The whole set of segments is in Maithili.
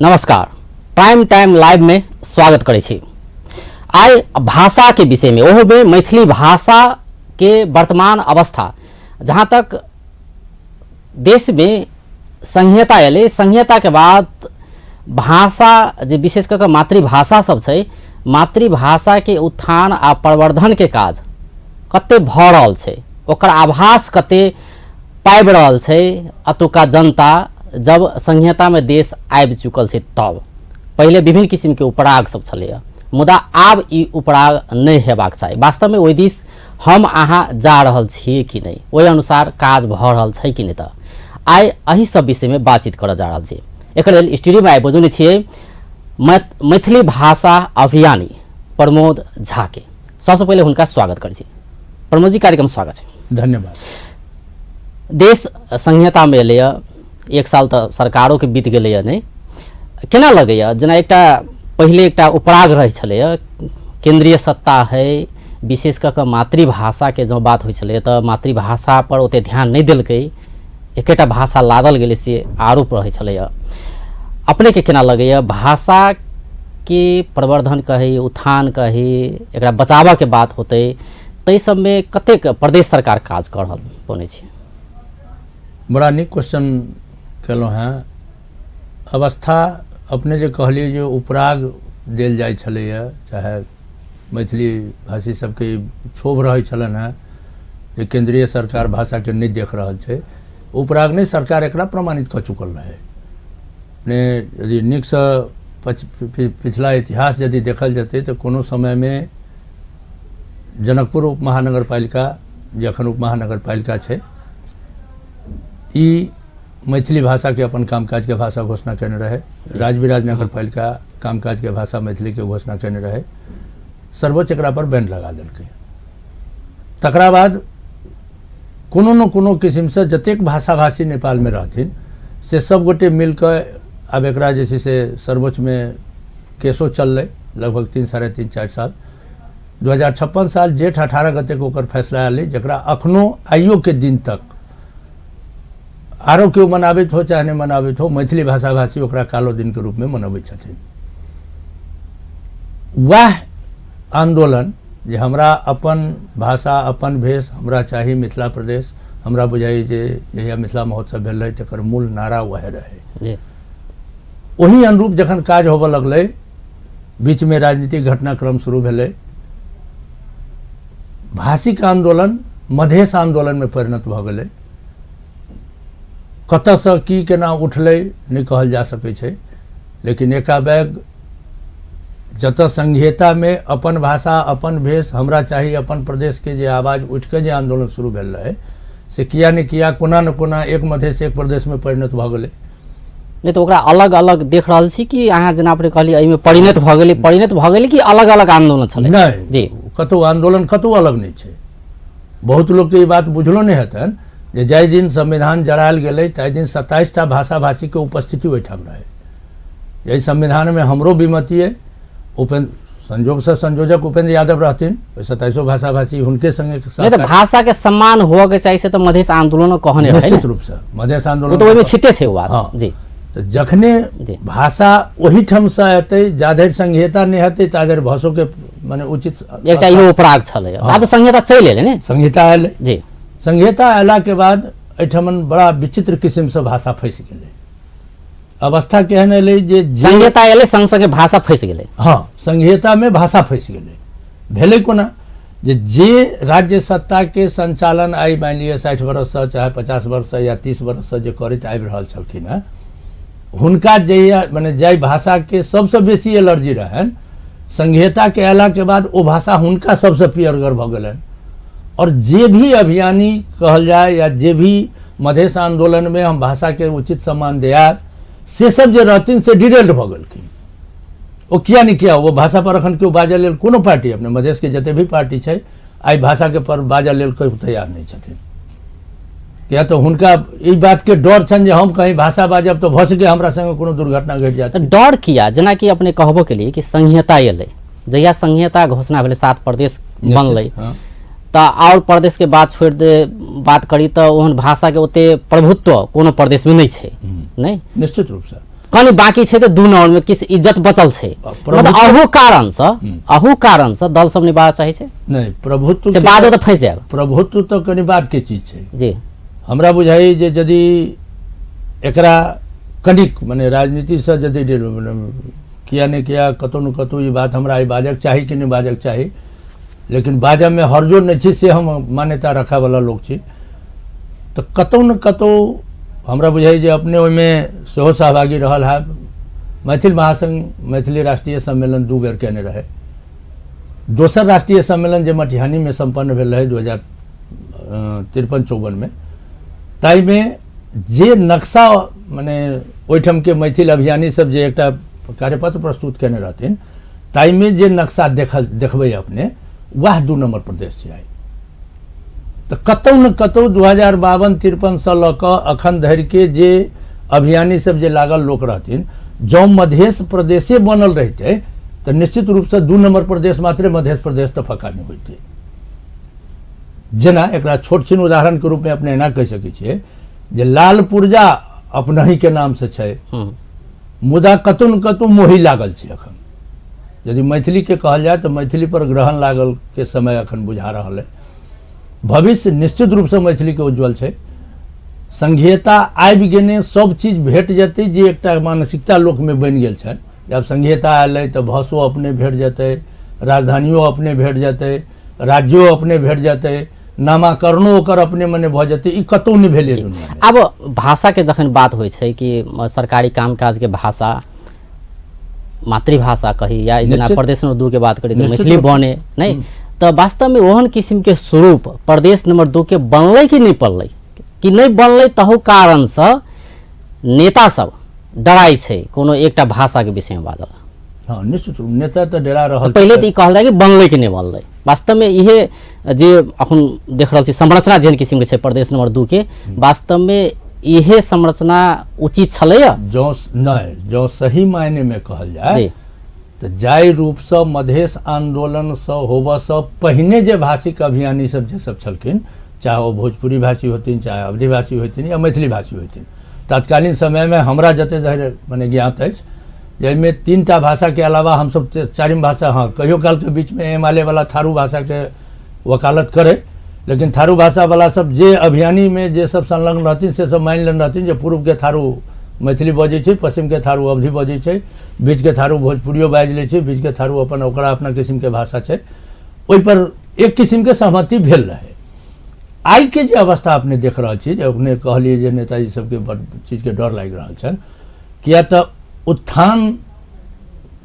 नमस्कार, प्राइम टाइम लाइव में स्वागत करै छी। आइ भाषा के विषय में, ओहो में मैथिली भाषा के वर्तमान अवस्था, जहाँ तक देश में संहिता एलै, संहिता के बाद भाषा जे विशेष कऽ कऽ मातृभाषा सब छै, मातृभाषा के उत्थान आ प्रवर्धन के काज कते भऽ रहल छै, ओकर आभास कते पाबि रहल छै एतुका जनता। जब संहितामे देश आबि चुकल छै तब पहिले विभिन्न किसिमके उपराग सब छलैए, मुदा आब ई उपराग नहि हेबाक चाही। वास्तवमे ओहि दिस हम अहाँ जा रहल छियै कि नहि, ओहि अनुसार काज भऽ रहल छै कि नहि, तऽ आइ एहि सब विषयमे बातचीत करऽ जा रहल छी। एकर लेल स्टूडियोमे आइ बजौने छियै मैथिली भाषा अभियानी प्रमोद झाके। सबसँ पहिले हुनका स्वागत करै छी। प्रमोद जी, कार्यक्रम स्वागत छै। धन्यवाद। देश संहितामे एलैए, एक साल तऽ सरकारोके बीत गेलैए, नहि केना लगैए जेना एकटा पहिले एकटा उपराग रहै छलैए, केन्द्रीय सत्ता है, विशेष कऽ कऽ मातृभाषाके जँ बात होइ छलैए तऽ मातृभाषापर ओतेक ध्यान नहि देलकै, एकेटा भाषा लादल गेलै से आरोप रहै छलैए। अपनेके केना लगैए भाषाके प्रवर्धन कही, उत्थान कही, एकरा बचाबऽके बात होतै, ताहि सबमे कतेक प्रदेश सरकार काज कऽ रहल बनै छै? बड़ा नीक क्वेश्चन केलहुँ हेँ। अवस्था अपने जे कहलियै जे उपराग देल जाइ छलैए, चाहे मैथिली भाषी सबके क्षोभ रहै छलनि हेँ जे केन्द्रीय सरकार भाषाके नहि देख रहल छै, उपराग नहि, सरकार एकरा प्रमाणित कऽ चुकल रहै। ने यदि नीकसँ पिछला इतिहास यदि देखल जेतै तऽ कोनो समयमे जनकपुर उप महानगरपालिका, जे एखन उप महानगरपालिका छै, ई मैथिली भाषाके अपन कामकाजके भाषा घोषणा केने रहै। राजविराज नगरपालिका कामकाजके भाषा मैथिलीके घोषणा केने रहै। सर्वोच्च एकरा पर बैन लगा देलकै। तकरा बाद कोनो ने कोनो किसिमसँ जतेक भाषा भाषी नेपालमे रहथिन से सब गोटे मिलकऽ आब एकरा जे छै से सर्वोच्चमे केसो चललै लगभग 3 साढ़े 3 4 साल। 2056 साल जेठ 18 गते ओकर फैसला आयल, जकरा अखनो आइयो के दिन तक आरो केओ मनाबैत हो चाहे नहि मनाबैत हो, मैथिली भाषा भाषी ओकरा कालो दिनके रूपमे मनबैत छथिन। वएह आन्दोलन जे हमरा अपन भाषा अपन भेष हमरा चाही मिथिला प्रदेश, हमरा बुझाइए जे जहिया मिथिला महोत्सव भेल रहै तकर मूल नारा वएह रहै। ओही अनुरूप जखन काज होबऽ लगलै, बीचमे राजनीतिक घटनाक्रम शुरू भेलै, भाषिक आन्दोलन मधेश आन्दोलनमे परिणत भऽ गेलै। कतऽसँ की केना उठलै नहि कहल जा सकै छै, लेकिन एकाबैग जतऽ संघीयतामे अपन भाषा अपन भेष हमरा चाही अपन प्रदेशके जे आवाज उठिके जे आन्दोलन शुरू भेल रहै से किया ने किया कोना ने कोना एक मधेश एक प्रदेशमे परिणत भऽ गेलै। नहि तऽ ओकरा अलग अलग देख रहल छी कि अहाँ जेना अपने कहलियै एहिमे परिणत भऽ गेलै, परिणत भऽ गेलै कि अलग अलग आन्दोलन छलै? नहि जी, कतहु आन्दोलन कतहु अलग नहि छै। बहुत लोकके ई बात बुझलो नहि हेतनि जे जाहि दिन संविधान जरायल गेलै ताहि दिन 27 टा भाषा भाषीके उपस्थिति ओहिठाम रहै। एहि संविधानमे हमरो विमति अइ, उपेन्द्र संजोगसँ संयोजक उपेंद्र यादव रहथिन, ओहि 27 भाषा भाषी हुनके संगे। नहि तऽ भाषा के सम्मान हुअ के चाही से तऽ मधेश आंदोलन कहने रहै। निश्चित रूपसँ मधेश आंदोलन तऽ ओहिमे छिते छै बात। हाँ। जी, तऽ जखने भाषा ओहिठामसँ एतै, जाधरि संघीयता नहि हेतै ताधरि भाषोके माने उचित एकटा इहो उपराग छलै। आब तऽ संघीयता चलि एलै ने। संहिता एलै जी। संहिता अयलाके बाद एहिठमन बड़ा विचित्र किसिमसँ भाषा फँसि गेलै। अवस्था केहन एलै जे संहिता एलै संग संगे भाषा फँसि गेलै। हाँ, संहितामे भाषा फँसि गेलै। भेलै कोना जे जे राज्य सत्ताके संचालन आइ मानि लिअ 60 वर्षसँ चाहे 50 वर्षसँ या 30 वर्षसँ जे करैत आबि रहल छलखिन हेँ, हुनका जहिया मने जाहि भाषाके सबसँ बेसी एलर्जी रहनि, संघीयताके अयलाके बाद ओ भाषा हुनका सबसँ पियरगर भऽ गेलनि। आओर जे भी अभियानी कहल जाय या जे भी मधेश आन्दोलनमे हम भाषाके उचित सम्मान दियायब से सब जे रहथिन से डिरेल्ड भऽ गेलखिन। ओ किया नहि किया ओ भाषा पर अखन केओ बाजऽ लेल कोनो पार्टी, अपने मधेशके जते भी पार्टी छै आइ भाषाके पर बाजऽ लेल केओ तैयार नहि छथिन। किया तऽ हुनका ई बातके डर छनि जे हम कहीं भाषा बाजब तऽ भऽ सकै हमरा संगे कोनो दुर्घटना घटि जायत। तऽ डर किया? जेनाकि अपने कहबो केलियै कि संहिता एलै, जहिया संहिता घोषणा भेलै 7 प्रदेश बनलै, तऽ आओर प्रदेशके बात छोड़ि दे, बात करी तऽ ओहन भाषाके ओते प्रभुत्व कोनो प्रदेशमे नहि छै। नहि, निश्चित रूपसँ। कनि बाँकी छै तऽ 2 नम्बरमे किछु इज्जत बचल छै। मतलब अहू कारणसँ दल सब नहि बाजऽ चाहै छै। नहि, प्रभुत्व से बाजो तऽ फँसि जायब। प्रभुत्व तऽ कनि बात के चीज छै जी। हमरा बुझाइ जे यदि एकरा कनिक मने राजनीतिसँ यदि किया नहि किया कतहु ने कतहु ई बात हमरा बाजक चाही कि नहि बाजक चाही, लेकिन बाजऽमे हर्जो नहि छी, से हम मान्यता रखऽवला लोक छी। तऽ कतहु ने कतहु हमरा बुझाइ जे अपने ओहिमे सेहो सहभागी रहल हैब। मैथिल महासंघ मैथिली राष्ट्रीय सम्मेलन 2 बेर केने रहै। दोसर राष्ट्रीय सम्मेलन जे मटिहानीमे सम्पन्न भेल रहै 2053-54 में, ताहिमे जे नक्शा मने ओहिठामके मैथिल अभियानी सब जे एकटा कार्यपत्र प्रस्तुत केने रहथिन, ताहिमे जे नक्शा देखबै अपने, वएह 2 नम्बर प्रदेश छै आइ। तऽ कतहु ने कतहु 2052-53 सँ लऽ कऽ अखन धरिके जे अभियानी सब जे लागल लोक रहथिन, जँ मधेश प्रदेशे बनल रहितै तऽ निश्चित रूपसँ 2 नम्बर प्रदेश मात्रे मधेश प्रदेश तऽ फक्का नहि होइतै। जेना एकरा छोट छिन उदाहरणके रूपमे अपने एना कहि सकै छियै जे लाल पुर्जा अपनहिके नामसँ छै, मुदा कतहु ने कतहु मोही लागल छै। अखन यदि मैथिलीके कहल जाय तऽ मैथिली पर ग्रहण लागल के समय अखन बुझा रहल है। भविष्य निश्चित रूपसँ मैथिलीके उज्जवल छै। संघीयता आबि गेने सब चीज भेट जेतै, जे एकटा मानसिकता लोकमे बनि गेल छनि। जब संघीयता आयल तऽ भाषो अपने भेट जेतै, राजधानियो अपने भेट जेतै, राज्यो अपने भेट जेतै, नामाकरणो ओकर अपने मने भऽ जेतै। ई कतहु नहि भेलै दुनियामे। आब भाषाके जखन बात होइ छै कि सरकारी कामकाजके भाषा मातृभाषा कही या जेना प्रदेश नंबर 2 के बात करी तऽ मैथिली बने नहि, तऽ वास्तवमे ओहन किसिमके स्वरूप प्रदेश नंबर 2 के बनलै कि नहि बनलै, कि नहि बनलै तहु कारणसँ नेता सब डराइ छै कोनो एकटा भाषाके विषयमे बाजल। हँ, निश्चित रूप नेता तऽ डरा रहल। पहिले तऽ ई कहल जाय कि बनलै कि नहि बनलै। वास्तवमे इहे जे अखन देख रहल छी संरचना जेहन किसिमके छै प्रदेश नंबर 2 के, वास्तवमे इहे संरचना उचित छलैया? जँ नहि, जँ सही मायनेमे कहल जाय तऽ जाहि रूपसँ मधेश आन्दोलनसँ होबऽसँ पहिने जे भाषिक अभियानी सब जे सब छलखिन, चाहे ओ भोजपुरी भाषी होथिन, चाहे अवधी भाषी होथिन या मैथिली भाषी होथिन, तत्कालीन समयमे हमरा जते धरि मने ज्ञात अछि जाहिमे 3 टा भाषाके अलावा हमसब चारिम भाषा, हँ कहियो कालके बीचमे एमालेवला थारू भाषाके वकालत करै, लेकिन थारू भाषावला सब जे अभियानीमे जे सब संलग्न रहथिन से सब मानि लेने रहथिन जे पूर्वके थारू मैथिली बजै छै, पश्चिमके थारू अवधी बजै छै, बीचके थारू भोजपुरियो बाजि लै छै, बीचके थारू अपन ओकरा अपना किसिमके भाषा छै। ओहिपर एक किसिमके सहमति भेल रहै। आइके जे अवस्था अपने देख रहल छी, जे अपने कहलियै जे नेताजी सबके बड़ चीजके डर लागि रहल छनि, किया तऽ उत्थान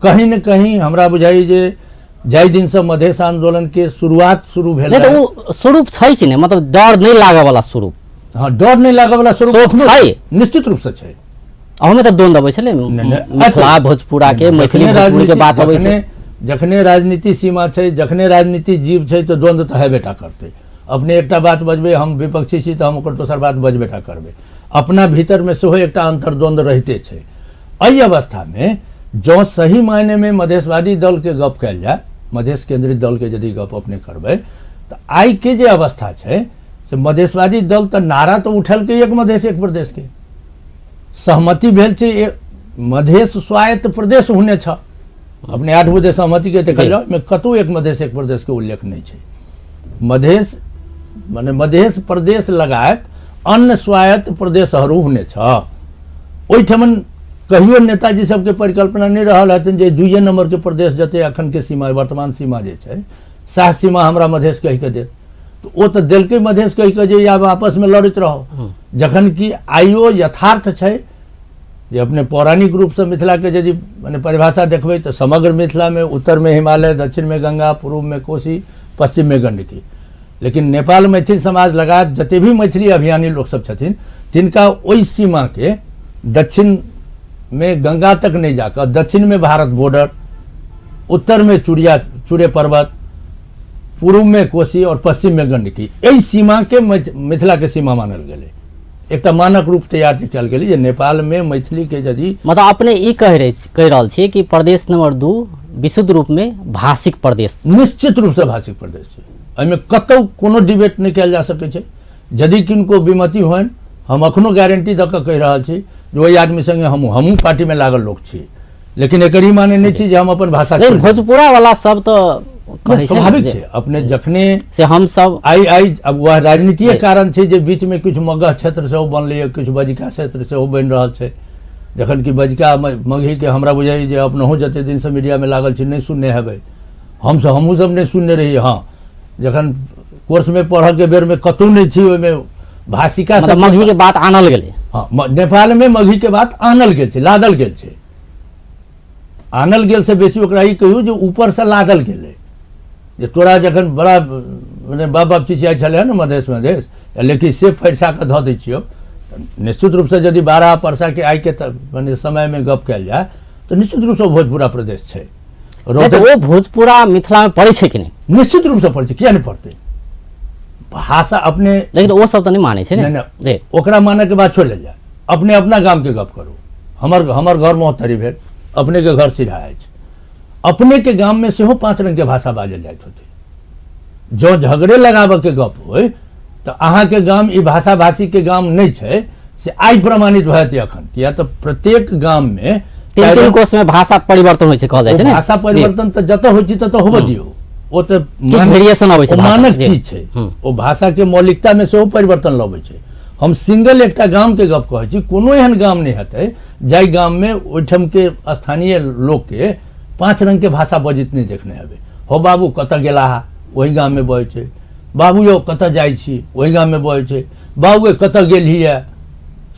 कहीं ने कहीं हमरा बुझाइ जे जाहि दिनसँ मधेश आन्दोलनके शुरुआत शुरू भेल नहि तऽ ओ स्वरूप छै कि नहि, मतलब डर नहि लागऽ वाला स्वरूप। हँ, डर नहि लागऽ वाला स्वरूप छै, निश्चित रूपसँ छै। अहूमे तऽ द्वंद्व अबै छलै, मिथिला भोजपुरा के, मैथिली भोजपुरी के बात अबै छै। जखने राजनीति सीमा छै, जखने राजनीति जीव छै, तऽ द्वंद्व तऽ हेबे टा करतै। अपने एकटा बात बजबै, हम विपक्षी छी तऽ हम ओकर दोसर बात बजबे टा करबै। अपना भीतरमे सेहो एकटा अन्तर्द्वंद्व रहिते छै। एहि अवस्थामे जँ सही मायनेमे मधेशवादी दलके गप कयल जाय, मधेश केंद्रित दलके यदि गप अपने करबै, तऽ आइके जे अवस्था छै से मधेशवादी दल तऽ नारा तऽ उठेलकै एक मधेश एक प्रदेशके, सहमति भेल छै मधेश स्वायत्त प्रदेश हुने छ। अपने 8 बुझे सहमतिके देखल जाउ, ओहिमे कतहु एक मधेश एक प्रदेशके उल्लेख नहि छै। मधेश मने मधेश प्रदेश लगायत अन्य स्वायत्त प्रदेशहरू हुने छ। ओहिठमन कहियो नेताजी सबके परिकल्पना नहि रहल हेथिन जे 2 नंबर के प्रदेश जते अखन के सीमा, वर्तमान सीमा जे छै, सएह सीमा हमरा मधेश कहि के देत। तऽ ओ तऽ देलकै मधेश कहि के जे आब आपसमे लड़ैत रहो, जखन कि आइयो यथार्थ छै जे अपने पौराणिक रूपसँ मिथिलाके यदि मने परिभाषा देखबै तऽ समग्र मिथिलामे उत्तरमे हिमालय, दक्षिणमे गंगा, पूर्वमे कोसी, पश्चिममे गंडकी। लेकिन नेपाल मैथिल समाज लगायत जते भी मैथिली अभियानी लोक सब छथिन तिनका ओहि सीमाके दक्षिणमे गंगा तक नहि जाकऽ दक्षिणमे भारत बॉर्डर, उत्तरमे चूड़े पर्वत, पूर्वमे कोसी और पश्चिममे गंडकी, एहि सीमाके मिथिलाके सीमा मानल गेलै। एकटा मानक रूप तैयार जे कयल गेलै जे नेपालमे मैथिलीके यदि मतलब अपने ई कहि रहल छियै कि प्रदेश नंबर 2 विशुद्ध रूपमे भाषिक प्रदेश, निश्चित रूपसँ भाषिक प्रदेश छै। एहिमे कतहु कोनो डिबेट नहि कयल जा सकै छै। यदि किनको विमति होइन हम अखनो गारंटी दऽ कऽ कहि रहल छी जे ओहि आदमी संगे हमहूँ पार्टीमे लागल लोक छी, लेकिन एकर ई माने नहि छी जे हम अपन भाषा लेकिन भोजपुरा वाला सब तऽ कहै छै स्वाभाविक छै। अपने जखने से हम सब आइ आइ अब वएह राजनीतिए कारण छै जे बीचमे किछु मगह क्षेत्र सेहो बनलैए, किछु बजिका क्षेत्र सेहो बनि रहल छै। जखन कि बजिका मगहीके हमरा बुझाइए जे अपनहु जतेक दिनसँ मीडियामे लागल छी नहि सुनने हेबै, हमसब हमहूँ सब नहि सुनने रही। हँ, जखन कोर्समे पढ़ऽके बेरमे कतहु नहि छी, ओहिमे भाषिका सब मगहीके बात आनल गेलै। हँ, नेपालमे मगहीके बात आनल गेल छै, लादल गेल छै। आनल गेल से बेसी ओकरा ई कहियौ जे ऊपरसँ लादल गेलै। जे तोरा जखन बड़ा मने बाप बाप चिचियाइ छलै हँ ने मधेश मधेश, लेकिन से फरिसा कऽ धऽ दै छियौ। निश्चित रूपसँ यदि बारह परसाके आइके मने समयमे गप कयल जाय तऽ निश्चित रूपसँ भोजपुरा प्रदेश छै। ओ भोजपुरा मिथिलामे पड़ै छै कि नहि? निश्चित रूपसँ पड़ै छै, किया नहि पड़तै? भाषा अपने, लेकिन ओ सब तऽ नहि मानै छै ने। नहि, ओकरा मानैके बात छोड़ि देल जाय। अपने अपना गामके गप करू। हमर हमर घर महोत्तरी भेल, अपनेके घर सीधा अछि। अपनेके गाममे सेहो 5 रंगके भाषा बाजल जाइत होतै। जँ झगड़े लगाबऽके गप होइ तऽ अहाँके गाम ई भाषा भाषीके गाम नहि छै से आइ प्रमाणित भऽ जेतै अखन, किया तऽ प्रत्येक गाममे तीन कोस में भाषा परिवर्तन होइ छै, कहल जाइ छै ने। भाषा परिवर्तन तऽ जतऽ होइ छै ततऽ होबऽ दियौ, ओ तऽ किछु वेरिएशन अबै छै, मानक चीज छै। ओ भाषाके मौलिकतामे सेहो परिवर्तन लबै छै। हम सिंगल एकटा गामके गप कहै छी, कोनो एहन गाम नहि हेतै जाहि गाममे ओहिठामके स्थानीय लोकके 5 रंगके भाषा बजैत नहि देखने हेबै। हो बाबू कतऽ गेलाह, ओहि गाममे बजै छै। बाबू यौ कतऽ जाइ छी, ओहि गाममे बजै छै। बाबू कतऽ गेलही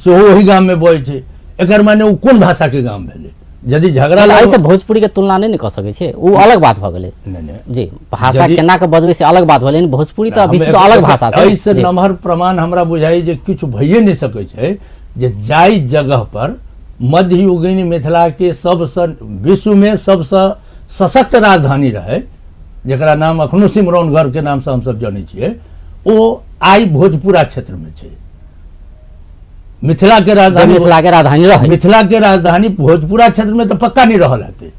सेहो ओहि गाममे बजै छै। एकर माने ओ कोन भाषाके गाम भेलै? यदि झगड़ा एहिसँ भोजपुरीके तुलना नहि ने कऽ सकै छियै, ओ अलग बात भऽ गेलै। नहि, जी भाषा केना कऽ बजबै से अलग बात भेलै, भोजपुरी तऽ विशुद्ध अलग भाषा छै। एहिसँ नमहर प्रमाण हमरा बुझाइ जे किछु भइए नहि सकै छै जे जाहि जगह पर मध्ययुगीन मिथिलाके सबसँ विश्वमे सबसँ सशक्त राजधानी रहै, जकरा नाम अखनो सिमरौनगढ़के नामसँ हमसब जनै छियै, ओ आइ भोजपुरा क्षेत्रमे छै। मिथिला के राजधानी, मिथिला के राजधानी रहै, मिथिला के राजधानी भोजपुरा क्षेत्र में तो पक्का नहीं रहल हेतै।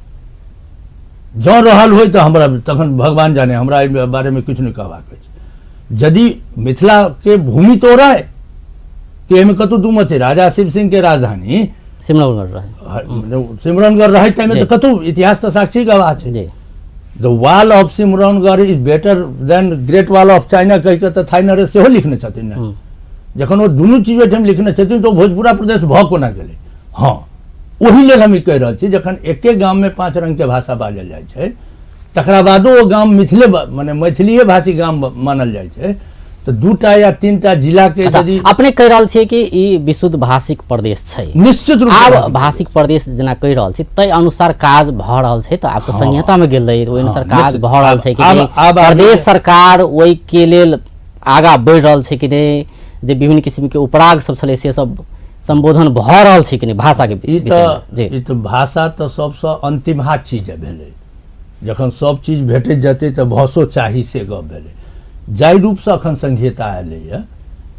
जँ रहल होय तऽ हमरा तखन भगवान जाने, हमरा एहि बारे में किछु नहि कहबाक अछि। यदि मिथिला के भूमि तो रहै कि एहिमे कतहु दू मत छै, राजा शिव सिंह के राजधानी सिमरौनगढ़ रहै, सिमरौनगढ़ रहै ताहिमे तऽ कतहु इतिहास तऽ साक्षी गवाह छै। The wall of Simraungarh is better than great wall of China कहि कऽ तऽ थाई नरेश सेहो लिखने छथिन ने। जखन ओ दुनू चीज ओहिठाम लिखने छथिन तऽ ओ भोजपुरा प्रदेश भऽ कोना गेलै? हँ, ओहि लेल हम ई कहि रहल छी, जखन एके गाममे 5 रंगके भाषा बाजल जाइ छै, तकरा बादो ओ गाम मिथिले मने मैथिलीए भाषी गाम मानल जाइ छै, तऽ 2टा या 3टा जिलाके यदि अपने कहि रहल छियै कि ई विशुद्ध भाषिक प्रदेश छै, निश्चित रूप आब भाषिक प्रदेश जेना कहि रहल छी ताहि अनुसार काज भऽ रहल छै। तऽ आब तऽ संहितामे गेल रहै, ओहि अनुसार काज भऽ रहल छै कि प्रदेश सरकार ओहिके लेल आगाँ बढ़ि रहल छै कि नहि, जे विभिन्न किसिमके उपराग सब छलै से सब सम्बोधन भऽ रहल छै कि नहि भाषाके विषयमे? ई तऽ भाषा तऽ सबसँ अन्तिमहा चीज भेलै। जखन सब चीज भेटैत जेतै तऽ भाषो चाही, से गप भेलै। जाहि रूपसँ अखन संघीयता एलैए,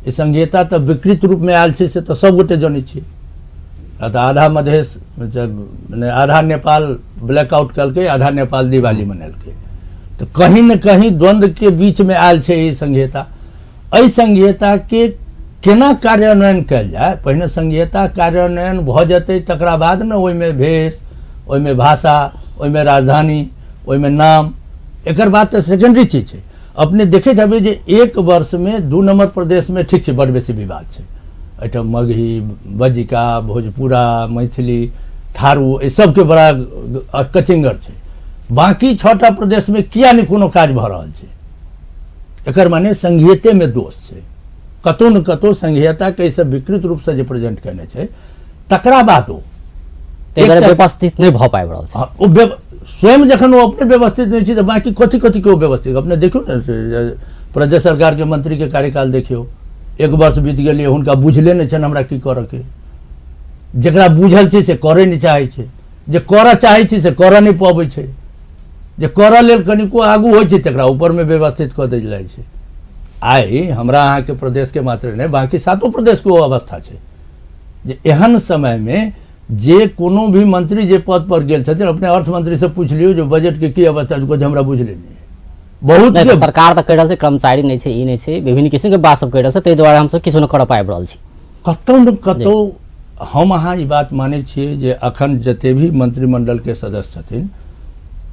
ई संघीयता तऽ विकृत रूपमे आयल छै, से तऽ सबगोटे जनै छियै। तऽ आधा मधेश मने आधा नेपाल ब्लैकआउट केलकै, आधा नेपाल दिवाली मनेलकै, तऽ कहीं ने कहीं द्वन्द्वके बीचमे आयल छै ई संघीयता। एहि संघीयताके केना कार्यान्वयन कयल जाय? पहिने संघीयता कार्यान्वयन भऽ जेतै तकरा बाद ने ओहिमे भेष, ओहिमे भाषा, ओहिमे राजधानी, ओहिमे नाम, एकर बाद तऽ सेकेंडरी चीज छै। अपने देखैत हेबै जे 1 वर्षमे 2 नम्बर प्रदेशमे ठीक छै, बड बेसी विवाद छै। एहिठाम मगही, बज्जिका, भोजपुरा, मैथिली, थारू, एहि सबके बड़ा कचिंगर छै। बाँकी 6टा प्रदेशमे किया नहि कोनो काज भऽ रहल छै? एकर माने संघीयतेमे दोष छै। कतहु ने कतहु संघीयताके एहिसँ विकृत रूपसँ जे प्रेजेंट केने छै, तकरा बादो व्यवस्थित नहि भऽ पाबि रहल छै। ओ स्वयं जखन ओ अपने व्यवस्थित नहि छै तऽ बाँकी कथी कथीके ओ व्यवस्थित? अपने देखियौ ने, प्रदेश सरकारके मंत्रीके कार्यकाल देखियौ, 1 वर्ष बीत गेलै, हुनका बुझले नहि छनि हमरा की करऽके। जकरा बुझल छै से करय नहि चाहै छै, जे करऽ चाहै छै से करऽ नहि पबै छै, जे करऽ लेल कनिको आगू होइ छै तकरा ऊपरमे व्यवस्थित कऽ देल जाइ छै। आइ हमरा अहाँके प्रदेशके मात्र नहि, बाँकी 7 प्रदेशके ओ अवस्था छै जे एहन समयमे जे कोनो भी मंत्री जे पद पर गेल छथिन, अपने अर्थमंत्री से पूछि लियौ जे बजटके की अवस्था छै, हमरा बुझले नहि। बहुत सरकार तऽ कहि रहल छै कर्मचारी नहि छै, ई नहि छै, विभिन्न किसिमके बात सब कहि रहल छै, ताहि दुआरे हमसब किछु नहि करऽ पाबि रहल छी। कतौ ने कतौ हम अहाँ ई बात मानै छियै जे अखन जते भी मंत्रिमंडल के सदस्य छथिन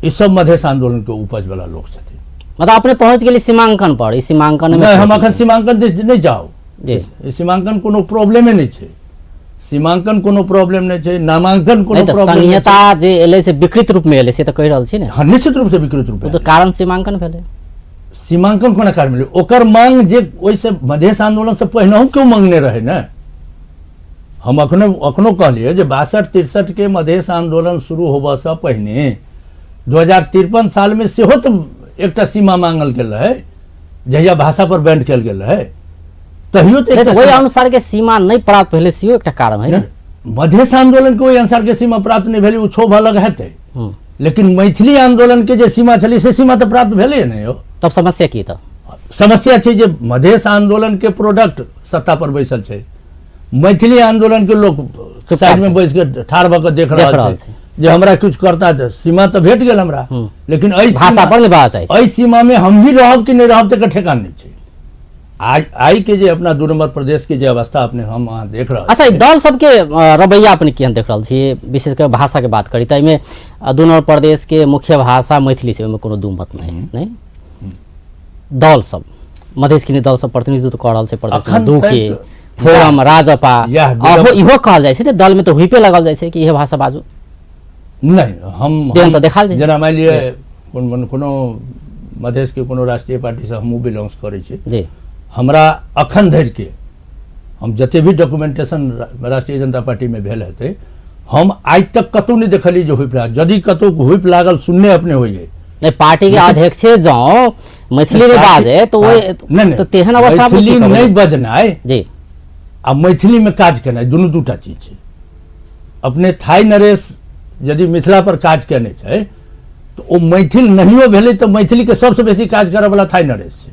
ई सब मधेश आंदोलन के उपज वाला लोक छथिन। मतलब अपने पहुंच गेली सीमांकन पर, ई सीमांकन में नहि, हम अखन सीमांकन दिस नहि जाउ। जी। ई सीमांकन कोनो प्रॉब्लमे नहि छै, सीमांकन कोनो प्रॉब्लम नहि छै, नामांकन कोनो नहि तऽ प्रॉब्लम नहि छै। संहिता जे एलै से विकृत रूप में एलै, से तऽ कहि रहल छी ने। हँ, निश्चित रूप से विकृत रूप ओ तऽ कारण सीमांकन भेलै। सीमांकन कोना कारण भेलै? ओकर मांग जे ओहिसँ मधेश आंदोलन से पहिनहु केओ मांगने रहै ने। हम अखनो अखनो कहलियै जे 62-63 के मधेश आंदोलन शुरू होबऽसँ पहिने 2053 सालमे सेहो तऽ एकटा सीमा मांगल गेल रहै, जहिया भाषा पर बैंड कयल गेल रहै तहियो तऽ नहि एकटा तऽ ओहि सीमा- अनुसार के सीमा नहि प्राप्त भेलै, सेहो एकटा कारण है ने। मधेश आंदोलन के ओहि अनुसार के सीमा प्राप्त नहि भेलै, ओ क्षोभ अलग हेतै, लेकिन मैथिली आंदोलन के जे सीमा छलै से सीमा तऽ प्राप्त भेलै ने यौ। तब समस्या की? तऽ समस्या छै जे मधेश आंदोलन के प्रोडक्ट सत्ता पर बैसल छै, मैथिली आंदोलन के लोक चुपचाप साइड में छै। बैस के ठाढ़ भऽ के देख देख रहल रहल छै जे हमरा किछु करता तऽ सीमा तऽ भेट गेल हमरा, लेकिन एहि भाषा पर नहि बाजऽ चाहै छै। एहि सीमा में हम ही रहब कि नहि रहब तकर ठेकान नहि छै। आइ आइ के जे अपना दू नंबर प्रदेश के जे अवस्था अपने हम अहाँ देख रहल। अच्छा, ई दल सबके रवैया अपने केहन देख रहल छी? विशेष कऽ भाषा के बात करी तऽ एहिमे दू नंबर प्रदेश के मुख्य भाषा मैथिली छै, ओहिमे कोनो दू मत नहि नहि। दल सब मधेश के दल सब प्रतिनिधित्व कऽ रहल छै प्रदेश में अखन दू तक के फोरम, राजपा, याह अहो इहो कहल जाइ छै ने, दल में तऽ हुइपे लगल जाइ छै कि इहे भाषा बाजू। नहि, हम तेहन तऽ देखायल जाइ छै। जेना मानि लिअ कोनो मधेश के कोनो राष्ट्रीय पार्टी से हमहूँ बिलोंग्स करै छी जी। हमरा अखन धरि के हम जते भी डॉक्यूमेंटेशन राष्ट्रीय जनता पार्टी में भेल हेतै, हम आइ तक कतौ नहि देखलियै जे हुइप लागल। यदि कतौ हुइप लागल सुनने अपने होइए। नहि, पार्टी के अध्यक्ष जँ मैथिली नहि बाजे तऽ ओहि नहि नहि तऽ तेहन अवस्था मे की मैथिली कहबै? नहि बजनाइ जी आ मैथिली में काज केनाइ दुनू दूटा चीज छै। अपने थाई नरेश यदि मिथिला पर काज केने छै तऽ ओ मैथिल नहियो भेलै तऽ मैथिली के सबसँ बेसी काज करऽ वाला थाई नरेश छै।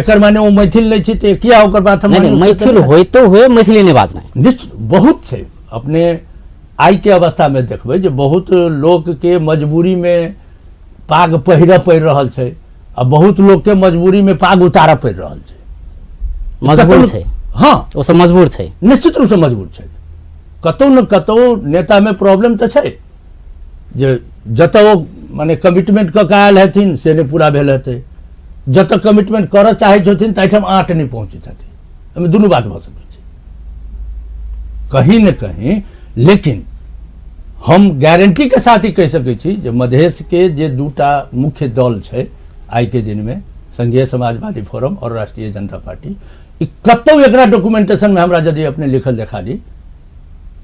एकर माने ओ मैथिल नहि छै तऽ किया ओकर बात हम नहि नहि मानू से मैथिल तऽ होइतो हुए मैथिली नहि बाजनाइ निश्चित बहुत छै। अपने आइ के अवस्था में देखबै जे बहुत लोक के मजबूरी में पाग पहिरऽ पड़ि रहल छै आ बहुत लोक के मजबूरी में पाग उतारऽ पड़ि रहल छै। मजबूर छै। हँ, ओ सब मजबूर छै, निश्चित रूप से मजबूर छै। कतौ ने कतौ नेता में प्रॉब्लम तऽ छै जे जतऽ ओ माने कमिटमेंट कऽ के आयल हेथिन से नहि पूरा भेल हेतै, जतऽ कमिटमेंट करऽ चाहै छथिन ताहिठाम आँट नहि पहुँचैत हेतै। एहिमे दुनू बात भऽ सकै छै कहीं ने कहीं। लेकिन हम गारंटी के साथ ही कहि सकै छी जे मधेश के जे दूटा मुख्य दल छै आइ के दिन में, संघीय समाजवादी फोरम और राष्ट्रीय जनता पार्टी, ई कतौ एकरा डॉक्यूमेंटेशन में हमरा यदि अपने लिखल देखा दी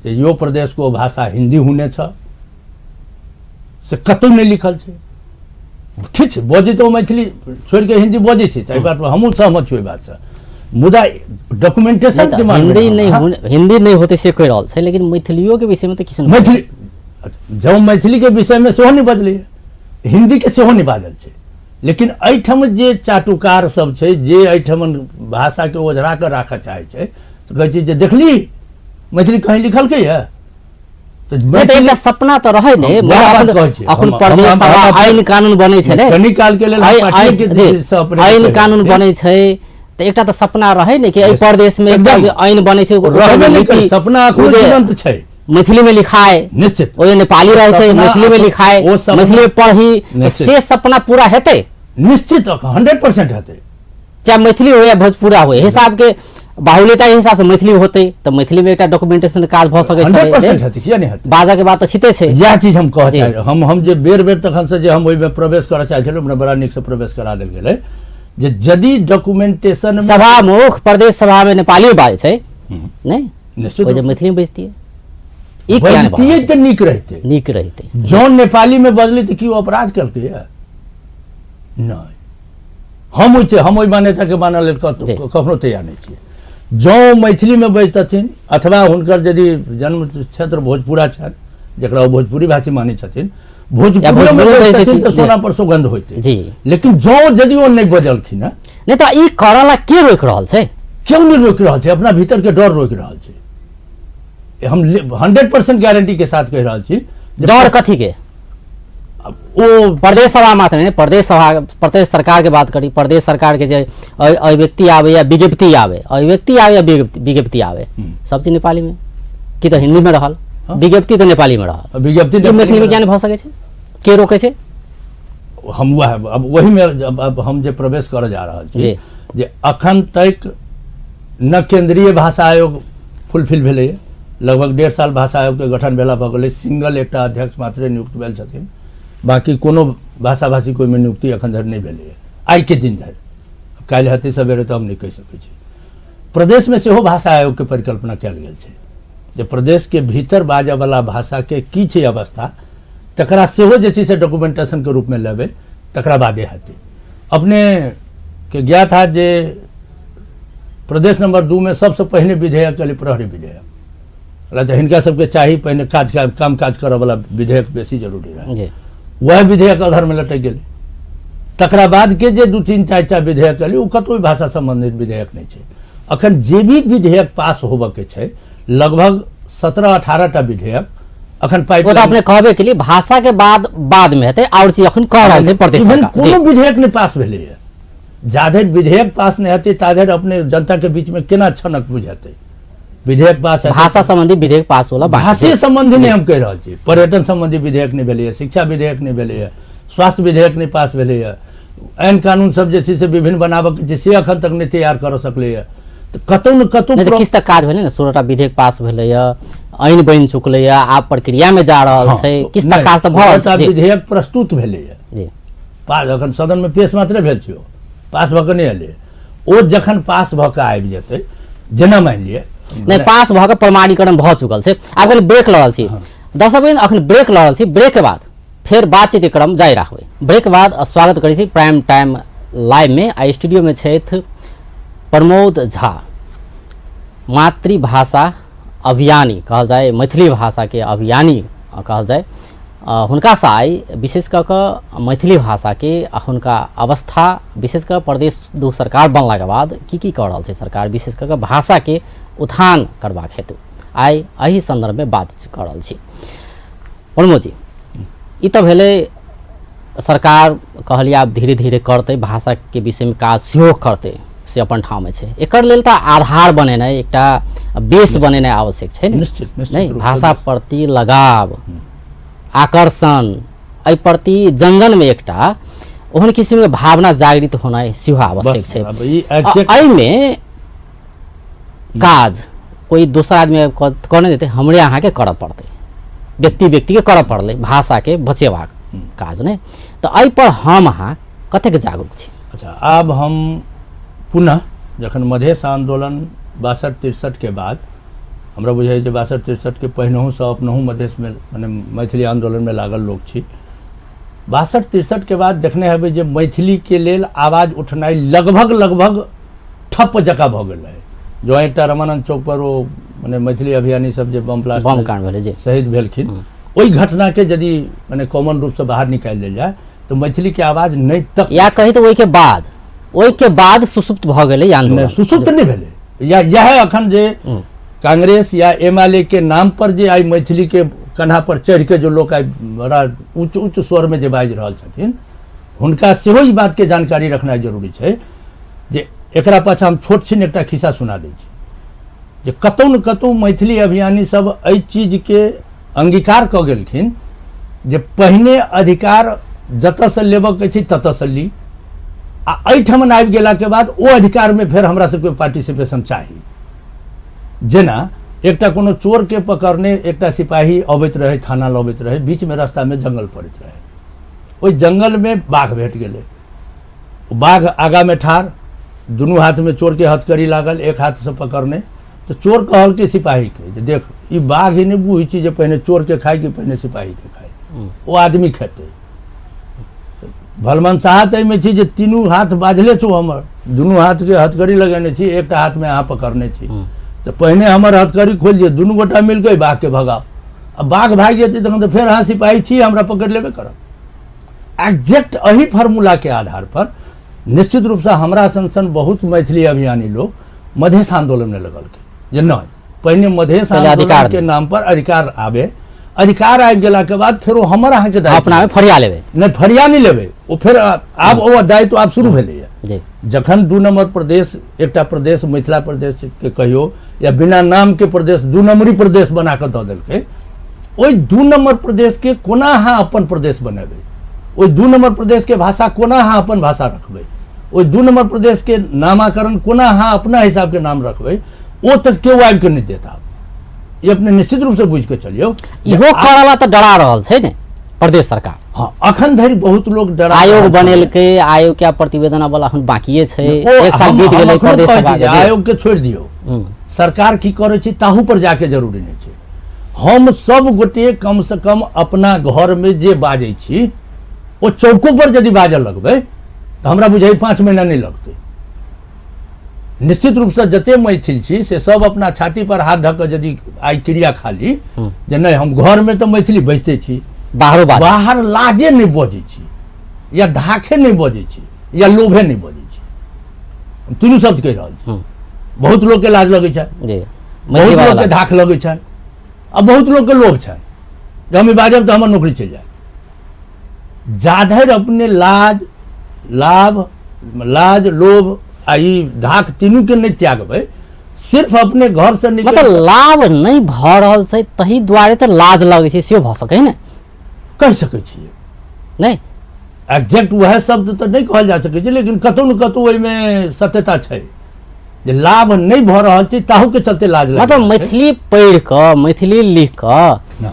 जे यो प्रदेश को भाषा हिंदी हुने छ, से कतौ नहि लिखल छै। ठीक छै, बजै तऽ ओ मैथिली छोड़ि के हिंदी बजै छै, ताहि बात पर हमहूँ सहमत छी ओहि बातसँ, मुदा डॉक्यूमेंटेशन के मामले हिंदी में नहि हम हिंदी नहि होतै से कहि रहल छै, लेकिन मैथिलियो के विषय में तऽ किछु नहि। मैथिली जँ मैथिली के विषय में सेहो नहि बजलै, हिंदी के सेहो नहि बाजल छै, लेकिन एहिठाम जे चाटुकार सब छै जे एहिठाम भाषा के ओझरा कऽ राखऽ चाहै छै, तऽ कहै छै जे देखली मैथिली कहीं लिखलकै यऽ तऽ नहि तऽ एकटा सपना तऽ रहै ने। हम वएह बात कहै छी। अखन प्रदेश सभा आइन कानून बनै छै ने, कनी काल के लेल हम पार्टिये के दिस से अपने आइन कहि रहल कानून छी। बनै छै तऽ एकटा तऽ सपना रहै ने कि एहि प्रदेश में एकटा एकदम। जे आइन बनै छै ओकर रहबे जे नहि करै, लिपि, सपना ओ अखनो जे जीवंत छै। मैथिली में लिखाए, निश्चित। ओ जे नेपाली रहै छै सपना मैथिली में लिखाए, ओ सपना मैथिली में पढ़ी, तऽ निश्चित। से सपना पूरा हेतै? निश्चित 100% हेतै, चाहे मैथिली हो या भोजपुरा हो, हिसाब के बाहुल्यता के हिसाब से मैथिली होतै तऽ मैथिली में एकटा डॉक्यूमेंटेशन काज भऽ सकै छै। 100% हेतै, किया नहि हेतै? बाजऽ के बात तऽ छिते छै। इएह चीज हम कहऽ जी। चाहै हम जे बेर बेर तखन से जे हम ओहिमे प्रवेश करऽ चाहै छलहुँ, हमरा बड़ा नीकसँ प्रवेश करा देल गेलै जे यदि डॉक्यूमेंटेशन सभा मुख प्रदेश सभा में नेपाली बाजै छै नहि, निश्चित ओहि जे मैथिली में बजतियै, ई किया नहि बजतियै तऽ नीक रहितै, नीक रहितै। जँ नेपाली में बजलै तऽ की ओ अपराध केलकै नहि। हम ओहि हम ओहि मान्यताके मानऽ लेल जी। कखनो तैयार नहि छियै। जँ मैथिलीमे बजतथिन अथवा हुनकर यदि जन्म क्षेत्र भोजपुरा छनि, जकरा ओ भोजपुरी भाषी मानै छथिन, भोजपुरियोमे भोजपुरी बजतथिन बजतथिन, तऽ जी। सोना पर सुगंध होइतै। जी। लेकिन जँ यदि ओ नहि बजलखिन हँ, नहि तऽ ई करऽ ला के रोकि रहल छै? केओ नहि रोकि रहल छै, अपना भीतरके डर रोकि रहल छै। हम 100% गारंटी के साथ कहि रहल छी जे डर कथी के? ओ प्रदेश सभा मात्र नहि, प्रदेश सभा, प्रदेश सरकार के बात करी, प्रदेश सरकार के जे अभिव्यक्ति आवे या विज्ञप्ति आवे, अभिव्यक्ति आवे या विज्ञप्ति आवे, सब चीज नेपाली में कि तऽ हिंदी में रहल, विज्ञप्ति तऽ नेपाली में रहल, विज्ञप्ति ई मैथिली में ज्ञान भऽ सकै छै? के रोकै छै? हम वएह अब वही में अब हम जे प्रवेश करऽ जा रहल छी जे अखन तक न केंद्रीय भाषा आयोग फुलफिल भेलैए, लगभग 1.5 साल भाषा आयोग के गठन भेला भऽ गेलै, सिंगल एकटा अध्यक्ष मात्रे नियुक्त भेल छथिन, बाकी कोनो भाषा भाषी कोइमे नियुक्ति अखन धरि नहि भेलैए आइके दिन धरि। काल्हि हेतै सवेरे तऽ हम नहि कहि सकै छी। प्रदेशमे सेहो भाषा आयोगके परिकल्पना कयल गेल छै जे प्रदेशके भीतर बाजऽवला भाषाके की छै अवस्था, तकरा सेहो जे छै से डॉक्यूमेंटेशनके रूपमे लेबै, तकरा बादे हेतै। अपने के ज्ञात हैत जे प्रदेश नंबर 2 में सबसँ पहिने विधेयक एलै प्रहरी विधेयक, तऽ हिनका सबके चाही पहिने काज काम काज करऽवला विधेयक बेसी जरूरी रहै, वएह विधेयक अधरमे लटकि गेलै। तकरा बाद के जे 2 3 4 टा विधेयक एलै ओ कतहु भाषा सम्बन्धित विधेयक नहि छै। अखन जे भी विधेयक पास होबऽके छै लगभग 17-18 टा विधेयक अखन पाइप ओ तऽ अपने कहबे के लिए भाषा के बाद बाद में हेतै, आओर चीज अखन कह रहल छै प्रदेश सरकार। कोनो विधेयक नहि पास भेलैए, जाधरि विधेयक पास नहि हेतै ताधरि अपने जनता के बीच में केना छनक बुझेतै। विधेयक पास भाषा संबंधी विधेयक पास होला, भाषे संबंधी नहीं हम कहि रहल छी, पर्यटन संबंधी विधेयक नहीं भेलैए, शिक्षा विधेयक नहीं भेलैए, स्वास्थ्य विधेयक नहीं पास भेलैए, ऐन कानून सब जे छै से विभिन्न बनाबऽ के छै से अखन तक नहि तैयार करऽ सकलैए। तऽ कतौ ने कतौ नहि तऽ किछु तऽ काज भेलै ने, 16टा विधेयक पास भेलैए, ऐन बनि चुकलैए, आब प्रक्रिया में जा रहल छै, किछु तऽ काज तऽ भऽ रहल छै। विधेयक प्रस्तुत भेलैए जी, पास अखन सदन में पेश मात्रे भेल छै, ओ पास भऽ कऽ नहि एलै। ओ जखन पास भऽ कऽ आबि जेतै, जेना मानि लिअ नहि पास भऽ कऽ प्रमाणीकरण भऽ चुकल छै, आब कनि ब्रेक लऽ रहल छी दर्शक बहिन, अखन ब्रेक लऽ रहल छी, ब्रेक के बाद फेर बातचीत के क्रम जारी राखबै। ब्रेक बाद स्वागत करै छी प्राइम टाइम लाइव में। आ स्टूडियो में छथि प्रमोद झा, मातृभाषा अभियानी कहल जाय, मैथिली भाषा के अभियानी कहल जाय। हुनकासँ आइ विशेष कऽ कऽ मैथिली भाषाके हुनका अवस्था, विशेष कऽ प्रदेश 2 सरकार बनलाके बाद की की कऽ रहल छै सरकार, विशेष कऽ कऽ भाषाके उत्थान करबाक हेतु आइ एहि सन्दर्भमे बात कऽ रहल छी। प्रमोद जी, ई तऽ भेलै सरकार कहलियै आब धीरे धीरे करतै, भाषाके विषयमे काज सेहो करतै, से अपन ठाममे छै, एकर लेल तऽ आधार बनेनाइ, एकटा बेस बनेनाइ आवश्यक छै ने। निश्चित नहि, भाषा प्रति लगाव, आकर्षण, एहि प्रति जन-जनमे एकटा ओहन किसिमके भावना जागृत होनाइ सेहो आवश्यक छै। एहिमे काज कोइ दोसर आदमी कऽ नहि देतै, हमरे अहाँके करऽ पड़तै, व्यक्ति व्यक्तिके करऽ पड़लै भाषाके बचेबाक काज। नहि तऽ एहिपर हम अहाँ कतेक जागरूक छी? अच्छा, आब हम पुनः जखन मधेश आंदोलन 62-63 के बाद, हमरा बुझाइ जे 62-63 के पहिनहुसँ अपनहुँ मधेशमे मने मैथिली आंदोलनमे लागल लोक छी, 62-63 के बाद देखने हेबै जे मैथिलीके लेल आवाज उठनाइ लगभग लगभग ठप्प जकाँ भऽ गेल रहै। जो एकटा रमानंद चौक पर ओ मने मैथिली अभियानी सब जे बम ब्लास्ट बम कांड भेलै जी, शहीद भेलखिन, ओहि घटनाके यदि मने कॉमन रूपसँ बाहर निकालि लेल जाय तऽ मैथिलीके आवाज नहि तक या कही तऽ ओहिके बाद सुसुप्त भऽ गेलै आंदोलन। सुसुप्त नहि भेलै, या इएह अखन जे कांग्रेस या एम के नाम पर जे आइ मैथिली के कन्हा पर चढ़ि के जो लोक आइ बड़ा उच्च उच्च स्वर में जे बाजि रहल छथिन, हुनका सेहो ई बात के जानकारी रखनाइ जरूरी छै जे एकरा पाछा हम छोट छिन एकटा खिस्सा सुना दै छी जे कतौ ने कतौ मैथिली अभियानी सब एहि चीज के अंगीकार कऽ गेलखिन जे पहिने अधिकार जतऽसँ लेबऽके छै ततऽसँ ली, आ एहिठाम आबि गेलाके बाद ओ अधिकारमे फेर हमरा सबके पार्टिसिपेशन चाही। जेना एकटा कोनो चोरके पकड़ने एकटा सिपाही अबैत रहै, थाना लबैत रहै, बीचमे रास्तामे जंगल पड़ैत रहै, ओहि जंगलमे बाघ भेट गेलै, बाघ आगामे ठाढ़, दुनू हाथमे चोरके हथकड़ी लागल, एक हाथसँ पकड़ने, तऽ चोर कहलकै सिपाहीके जे देख ई बाघ ही नहि बुझै छै जे पहिने चोरके खाइ कि पहिने सिपाहीके खाइ, ओ आदमी खेतै। भलमनसाहत एहिमे छै जे तीनू हाथ बाझले छौ हमर, दुनू हाथके हथकड़ी लगेने छी, एकटा हाथमे अहाँ पकड़ने छी, तऽ पहिने हमर हथकड़ी खोलि दिअ, दुनू गोटा मिलके एहि बाघके भगाउ, आ बाघ भागि जेतै तखन तऽ फेर अहाँ सिपाही छी, हमरा पकड़ि लेबे करब। एग्जैक्ट एही फार्मूलाके आधार पर निश्चित रूपसँ हमरा सन सन बहुत मैथिली अभियानी लोक मधेश आंदोलनमे लगलखिन जे नहि पहिने मधेश पहिले अधिकार आंदोलन के नाम पर अधिकार आबे, अधिकार आबि गेलाके बाद फेर ओ हमर अहाँके दायित्व। अपनामे फरिया लेबै। नहि, फरिया नहि लेबै, ओ फेर आब ओ दायित्व आब शुरू भेलैए। जी। जखन 2 नंबर प्रदेश, एकटा प्रदेश मिथिला प्रदेश के कहियो या बिना नाम के प्रदेश 2 नंबरी प्रदेश बना कऽ दऽ देलकै, ओहि 2 नंबर प्रदेश के कोना अहाँ अपन प्रदेश बनेबै, ओहि 2 नंबर प्रदेश के भाषा कोना अहाँ अपन भाषा रखबै, ओहि 2 नंबर प्रदेश के नामाकरण कोना अहाँ अपना हिसाब के नाम रखबै, ओ तऽ केओ आबि कऽ नहि देत। आब ई अपने निश्चित रूप से बुझि कऽ चलियौ, इहो करऽ तऽ डरा रहल छै ने प्रदेश सरकार। हाँ, अखन धरि बहुत लोग डरा आयोग रहल छै। बनेलकै, आयोग के प्रतिवेदन वाला अखन बाकिए छै, ओ 1 साल बीत हम गेलै अखनो प्रदेश कहै सभा छी जे के। आयोग के छोड़ि दियौ, सरकार की करै छै ताहू पर जाके जरूरी नहि छै। हम सब गोटे कम से कम अपना घर में जे बाजै छी ओ चौको पर यदि बाजऽ लगबै तऽ हमरा बुझाइ 5 महीना नहि लगतै। निश्चित रूपसँ जते मैथिल छी से सब अपना छाती पर हाथ धऽ कऽ यदि आइ क्रिया खाली जे नहि हम घरमे तऽ मैथिली बजिते छी, बाहरो बाजै। बाहर लाजे नहि बजै छी या धाखे नहि बजै छी या लोभे नहि बजै छी, हम तीनू शब्द कहि रहल छी। बहुत लोकके लाज लगै छनि, जी, बहुत मैथिली लोकके बाजऽ धाख लगै छनि आ बहुत लोकके लोभ छनि जे हम ई बाजब तऽ हमर नौकरी चलि जायत। जाधरि अपने लाज लाभ लाज लोभ आ ई धाक तीनू के नहि त्यागबै, सिर्फ अपने घर से निकल मतलब लाभ नहि भऽ रहल छै तही दुआरे तऽ लाज लगै छै, सेहो भऽ सकै ने, कहि सकै छियै नहि एग्जैक्ट वएह शब्द तऽ नहि कहल जा सकै छै, लेकिन कतहु ने कतहु ओहिमे सत्यता छै जे लाभ नहि भऽ रहल छै ताहू के चलते लाज लागि मतलब रहल छै। मैथिली पढ़ि कऽ, मैथिली लिख कऽ, ना।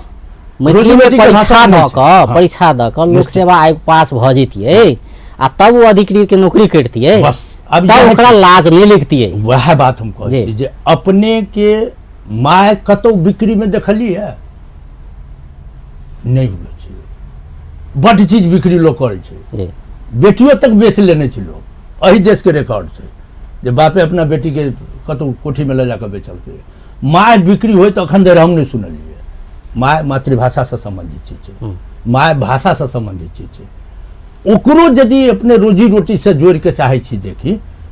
मैथिली में रोजी-रोटी के परीक्षा भाषा दऽ नहि छै। कऽ, हाँ। परीक्षा दऽ कऽ लोक निश्चित। सेवा आयोग पास भऽ जैतियै आ तब ओ अधिकृत के नौकरी करितियै, बस, आब तब इएह ओकरा छै। लाज नहि लगितियै। वएह बात हम कहै जी। छी जे अपने के माय कतौ बिक्री में देखलियै नहि हुए छै, बड चीज बिक्री लोक करै छै, जी। बेटियो तक बेच लेने छै लोक। एहि देश के रिकॉर्ड छै जे बापे अपना बेटी के कतौ कोठी में लऽ जाकऽ बेचलकै। माय बिक्री होय तऽ अखन धरि हम नहि सुनलियै। माय मातृभाषासँ सम्बन्धित चीज छै, माय भाषासँ सम्बन्धित चीज छै। ओकरो यदि अपने रोजी रोटीसँ जोड़ि कऽ चाहै छी देखी,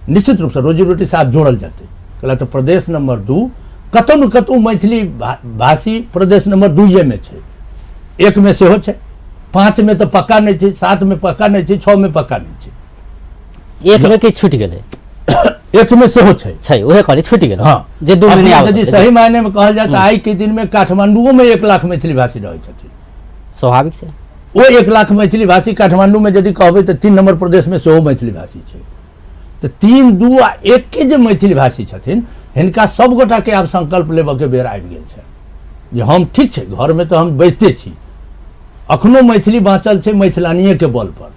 निश्चित रूपसँ रोजी रोटीसँ आब जोड़ल जेतै। कहला तऽ प्रदेश नंबर 2 कतौ ने कतौ मैथिली भाषी प्रदेश नंबर 2 मे छै, 1 मे सेहो छै, 5 मे तऽ पक्का नहि छै, 7 मे पक्का नहि छै, 6 मे पक्का नहि छै, 1 मे की छूटि गेलै? 1 मे सेहो छै, छै, उहे कहली छूटि गेलै। हाँ, जे 2 महीने अपने आबै यदि छै। सही मायने में कहल जाय तऽ आइ के दिन में काठमांडुओ में 1 लाख मैथिली भाषी रहै छथिन, स्वाभाविक छै। ओ 1 लाख मैथिली भाषी काठमांडू में यदि कहबै तऽ 3 नंबर प्रदेश में सेहो मैथिली भाषी छै। तऽ 3, 2 आ 1 के जे मैथिली भाषी छथिन हिनका सब गोटा के आब संकल्प लेबऽ के बेर आबि गेल छै जे हम ठीक छै घर में तऽ हम बजिते छी, अखनो मैथिली बाँचल छै मैथिलानिये के बल पर।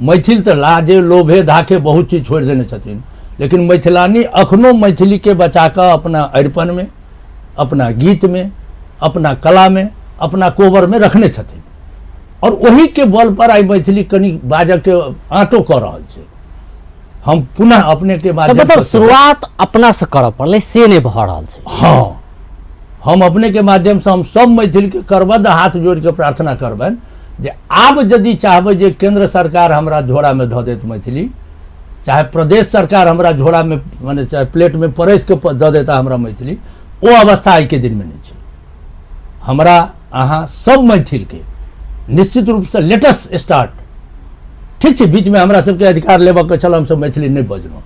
मैथिल तऽ लाजे लोभे धाखे बहुत चीज छोड़ि देने छथिन, लेकिन मैथिलानी अखनो मैथिली के बचा कऽ अपना अरिपन में, अपना गीत में, अपना कला में, अपना कोबर में रखने छथिन और ओही के बल पर आइ मैथिली कनि बाजऽ के आँटो कऽ रहल छै। हम पुनः अपने के तऽ माध्यम मतलब से शुरुआत अपना से करऽ पड़लै से नहि भऽ रहल छै। हाँ, हम अपने के माध्यम से हम सब मैथिल के करबद्ध हाथ जोड़ के प्रार्थना करबनि जे आब यदि चाहबै जे केंद्र सरकार हमरा झोरा में धऽ देत मैथिली, चाहे प्रदेश सरकार हमरा झोरा में माने चाहे प्लेट में परसि के दऽ देता हमरा मैथिली, ओ अवस्था आइ के दिन में नहीं छै। हमरा अहाँ सब मैथिल के निश्चित रूप से लेटेस्ट स्टार्ट, ठीक छै बीच में हमरा सबके अधिकार लेबऽ के छल, हमसब मैथिली नहीं बजलहुँ,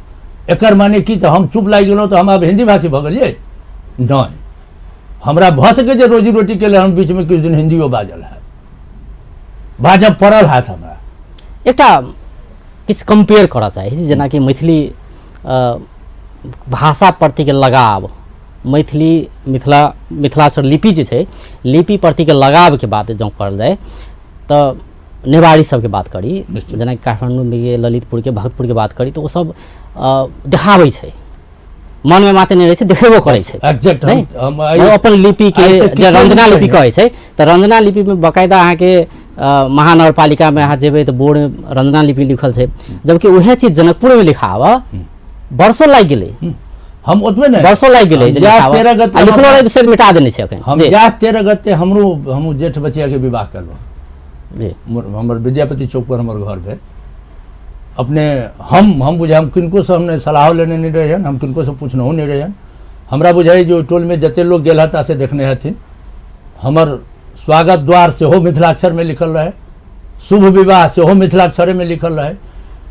एकर माने की तऽ हम चुप लागि गेलहुँ तऽ हम आब हिंदी भाषी भऽ गेलियै? नहि, हमरा भऽ सकै जे रोजी रोटी के लेल हम बीच में किछु दिन हिंदियो बाजल हैत, बाजब पड़ल हैत हमरा। एकटा किछु कम्पेयर करऽ चाहै छी, जेनाकि मैथिली भाषा प्रतिके लगाव, मैथिली मिथिला मिथिलाक्षर लिपि जे छै, लिपि प्रतिके लगावके बात जँ करल जाय तऽ नेवारी सबके बात करी, निश्चित। जेनाकि काठमाण्डूमे ललितपुरके भक्तपुरके बात करी तऽ ओसब देखाबै छै, मनमे मात्र नहि रहै छै, देखेबो करै छै। एग्जैक्ट, नहि? हम ओ अपन लिपिके आइ से जे किछु रंजना दिन लिपि पहिले। कहै छै तऽ रंजना लिपिमे बकायदा अहाँके महानगरपालिकामे अहाँ जेबै तऽ बोर्डमे रंजना लिपि लिखल छै, जबकि उएह चीज जनकपुरमे लिखाबऽ वर्षो लागि गेलै। हम ओतबे नहि, वर्षो लागि गेलै जे हम इएह लिखाबऽ। 13 गते आ लिखलो हम रहै तऽ शायद मिटा देने छै एखन। हम जी। इएह 13 गते हमहूँ जेठ बचियाके विवाह केलहुँ। जी। हमर विद्यापति चौक पर हमर घर भेल। अपने हम बुझाइ हम किनकोसँ हमने सलाहो लेने नहि रहियनि, हम किनकोसँ पुछनहुँ नहि रहियनि। हमरा बुझाइ जे ओहि टोलमे जते लोक गेल हेता से देखने हेथिन। हमर स्वागत द्वार सेहो मिथिलाक्षरमे लिखल रहै, शुभ विवाह सेहो मिथिलाक्षरेमे लिखल रहै।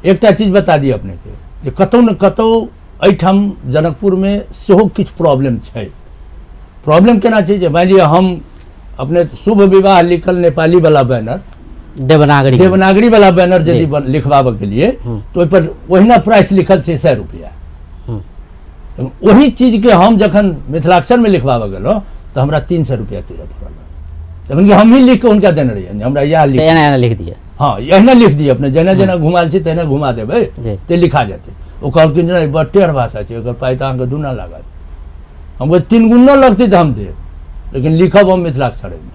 एकटा चीज बता दी अपनेके जे कतहु ने कतहु एहिठाम जनकपुरमे सेहो किछु प्रॉब्लम छै। प्रॉब्लम केना छै जे मानि लिअ हम अपने शुभ विवाह लिखल नेपाली वाला बैनर, देवनागरी देवनागरी वाला बैनर यदि लिखबाबऽ के लिए तो ओहि पर ओहिना प्राइस लिखल छै 100 रुपया। ओही चीजके हम जखन मिथिलाक्षरमे लिखबाबऽ गेलहुँ तऽ हमरा 300 रुपया तीरऽ पड़ल, जखन कि हमही लिख कऽ हुनका देने रहियनि हमरा इएह लिख, एना एना लिख दिअ। हँ एहिना लिख दिअ, अपने जेना जेना घुमायल छी तहिना घुमा देबै तऽ लिखा जेतै। ओ कहलखिन जे नहि, बड़ टेढ़ भाषा छै, एकर पाइ तऽ अहाँके दूना लागत। हम कहलियै 3 गुना लगतै तऽ हम देब, लेकिन लिखब हम मिथिलाक्षरेमे।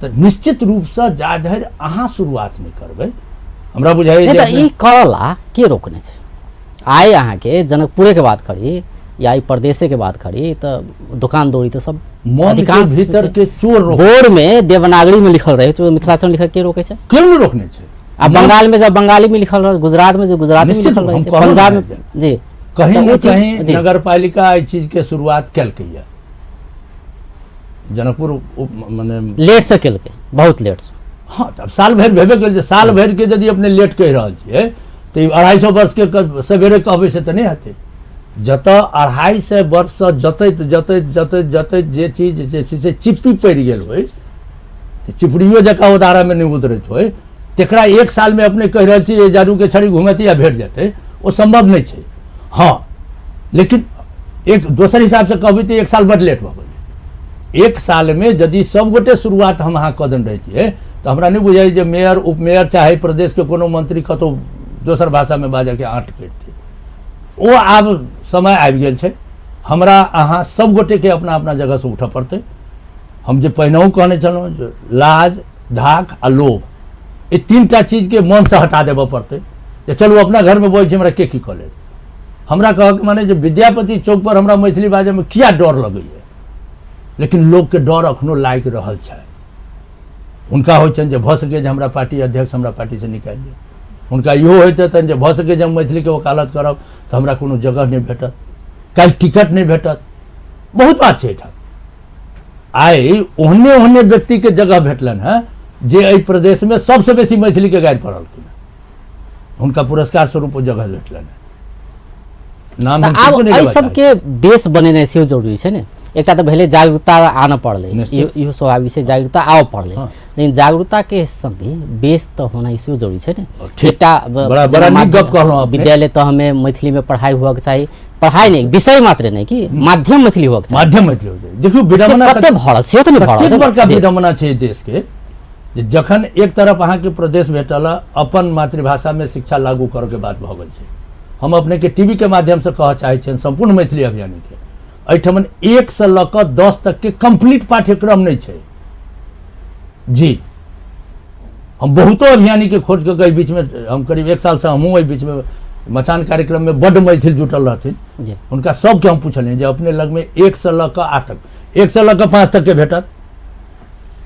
तऽ निश्चित रूपसँ जा धरि अहाँ शुरुआत नहि करबै, हमरा बुझाइए तऽ ई करला के रोकने छै? आइ अहाँके जनकपुरेके बात करी या ई प्रदेशेके बात करी तऽ दोकान दौरी तऽ सब अधिकांश भीतर के चोर बोर्ड में देवनागरी में लिखल रहे तो मिथिलाक्षर लिखल के रोके छै? क्यों नहीं रोकने छै? आ बंगाल में जब बंगाली में लिखल रहे, गुजरात में जो गुजराती में लिखल रहे, पंजाब में जी कहीं न कहीं नगर पालिका एहि चीज के शुरुआत केलकै। जनकपुर माने लेट से केलकै, बहुत लेट से। हाँ, तब साल भरि भेबे कयल छै। साल भरि के यदि अपने लेट कहि रहल छियै तऽ 250 वर्ष के सवेरे कहबै से तऽ नहि हेतै। जतऽ 250 वर्षसँ जतैत जतैत जतैत जतैत जे चीज जे छै से चिप्पी पड़ि गेल होइ, चिपड़ियो जकाँ उदारामे नहि उतरैत होइ, तकरा 1 सालमे अपने कहि रहल छी जे जादूके छड़ी घुमेतै या भेट जेतै, ओ सम्भव नहि छै। हँ, लेकिन एक दोसर हिसाबसँ कहबै तऽ 1 साल बड लेट भऽ गेलै। 1 सालमे यदि सबगोटे शुरुआत हम अहाँ कऽ देने रहितियै तऽ हमरा नहि बुझाइ जे मेयर उपमेयर चाहे प्रदेशके कोनो मंत्री कतहु दोसर भाषामे बाजऽके आँट करितै। ओ आब समय आबि गेल छै, हमरा अहाँ सबगोटेके अपना अपना जगहसँ उठऽ पड़तै। हम जे पहिनहुँ कहने छलहुँ जे लाज धाक आ लोभ, ई 3टा चीजके मनसँ हटा देबऽ पड़तै जे चलू अपना घरमे बजै छी, हमरा के की कऽ लेत। हमरा कहऽके माने जे विद्यापति चौक पर हमरा मैथिली बाजऽमे किया डर लगैए, लेकिन लोकके डर अखनो लागि रहल छै। हुनका होइ छनि जे भऽ सकै जे हमरा पार्टी अध्यक्ष हमरा पार्टीसँ निकालि देत। हुनका इहो होइत हेतनि जे भऽ सकै जे हम मैथिलीके वकालत करब तऽ हमरा कोनो जगह नहि भेटत, काल्हि टिकट नहि भेटत। बहुत बात छै एहिठाम। आइ ओहने ओहने व्यक्तिके जगह भेटलनि हेँ जे एहि प्रदेशमे सबसँ बेसी मैथिलीके गारि पढ़लखिन हेँ, हुनका पुरस्कार स्वरूप ओ जगह भेटलनि हेँ। नाम हम आब किनको नहि एहि लेबऽ सबके बेस बनेनाइ सेहो जरूरी छै ने। एकटा तऽ भेलै जागरूकता आनऽ पड़लै, निश्चित। इहो स्वाभाविक छै, जागरूकता आबऽ पड़लै, हाँ। लेकिन जागरूकताके संगे बेस तऽ होनाइ सेहो जरूरी छै ने। ठीक। एकटा बड़ा जेना नीक माध्यम गप कहलहुँ अपने। विद्यालय तहमे मैथिलीमे पढ़ाइ हुअके चाही, पढ़ाइ नहि विषय मात्रे नहि कि माध्यम मैथिली हुअके चाही। माध्यम मैथिली हुअके चाही। देखियौ से विडम्बना कते भऽ रहल से तऽ नहि भऽ रहल कतेक छै। बड़का जी। विडम्बना छै देशके जे जखन एक तरफ अहाँके प्रदेश भेटल अपन मातृभाषामे शिक्षा लागू करऽके बात भऽ गेल छै। हम अपनेके टीवीके माध्यमसँ कहऽ चाहै छियनि सम्पूर्ण मैथिली अभियानीके, एहिठमन 1 से लऽ कऽ 10 तकके कम्प्लीट पाठ्यक्रम नहि छै जी। हम बहुतो अभियानीके खोज कऽ एहि बीचमे हम करीब 1 सालसँ हमहूँ एहि बीचमे मचान कार्यक्रममे बड्ड मैथिल जुटल रहथिन, हुनका सबके हम पुछलियनि जे अपने लगमे 1 से लऽ कऽ 8 तक, 1 से लऽ कऽ 5 तकके भेटत,